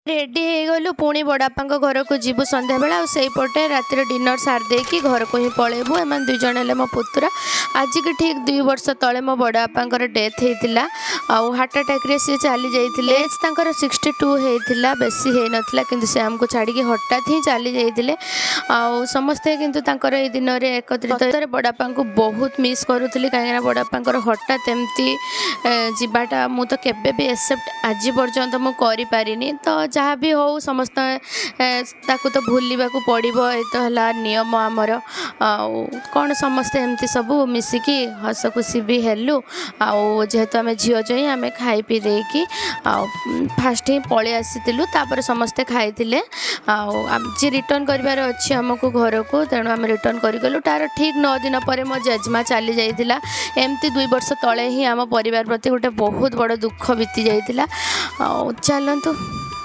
Ready ହେଇଗଲୁ, ପୁଣି ବଡ଼ବାପାଙ୍କ ଘରକୁ ଯିବୁ ସନ୍ଧ୍ୟାବେଳେ, ଆଉ ସେଇପଟେ ରାତିରେ ଡିନର୍ ସାରି ଦେଇକି ଘରକୁ ହିଁ ପଳେଇବୁ। ଏମାନେ ଦୁଇ ଜଣ ହେଲେ ମୋ ପୁତୁରା। ଆଜିକି ଠିକ୍ 2 ବର୍ଷ ତଳେ ମୋ ବଡ଼ବାପାଙ୍କର ଡେଥ୍ ହେଇଥିଲା ଆଉ ହାର୍ଟ ଆଟାକ୍ରେ ସିଏ ଚାଲି ଯାଇଥିଲେ। ଏଜ୍ ତାଙ୍କର 62 ହେଇଥିଲା, ବେଶୀ ହେଇନଥିଲା, କିନ୍ତୁ ସେ ଆମକୁ ଛାଡ଼ିକି ହଠାତ୍ ହିଁ ଚାଲି ଯାଇଥିଲେ। ଆଉ ସମସ୍ତେ କିନ୍ତୁ ତାଙ୍କର ଏଇ ଦିନରେ ଏକତ୍ରିତ। ବଡ଼ବାପାଙ୍କୁ ବହୁତ ମିସ୍ କରୁଥିଲି, କାହିଁକିନା ବଡ଼ବାପାଙ୍କର ହଠାତ୍ ଏମିତି ଯିବାଟା ମୁଁ ତ କେବେ ବି ଏକ୍ସେପ୍ଟ ଆଜି ପର୍ଯ୍ୟନ୍ତ ମୁଁ କରିପାରିନି। ତ ଯାହା ବି ହଉ, ସମସ୍ତେ ତାକୁ ତ ଭୁଲିବାକୁ ପଡ଼ିବ, ଏ ତ ହେଲା ନିୟମ ଆମର। ଆଉ କ'ଣ, ସମସ୍ତେ ଏମିତି ସବୁ ମିଶିକି ହସ ଖୁସି ବି ହେଲୁ। ଆଉ ଯେହେତୁ ଆମେ ଝିଅ ଜ୍ୱାଇଁ, ଆମେ ଖାଇ ପିଇ ଦେଇକି ଆଉ ଫାଷ୍ଟ ହିଁ ପଳେଇ ଆସିଥିଲୁ, ତାପରେ ସମସ୍ତେ ଖାଇଥିଲେ। ଆଉ ଆଜି ରିଟର୍ଣ୍ଣ କରିବାର ଅଛି ଆମକୁ ଘରକୁ, ତେଣୁ ଆମେ ରିଟର୍ଣ୍ଣ କରିଗଲୁ। ତାର ଠିକ୍ 9 ଦିନ ପରେ ମୋ ଜେଜେମା ଚାଲି ଯାଇଥିଲା। ଏମିତି 2 ବର୍ଷ ତଳେ ହିଁ ଆମ ପରିବାର ପ୍ରତି ଗୋଟେ ବହୁତ ବଡ଼ ଦୁଃଖ ବିତି ଯାଇଥିଲା। ଆଉ ଚାଲନ୍ତୁ।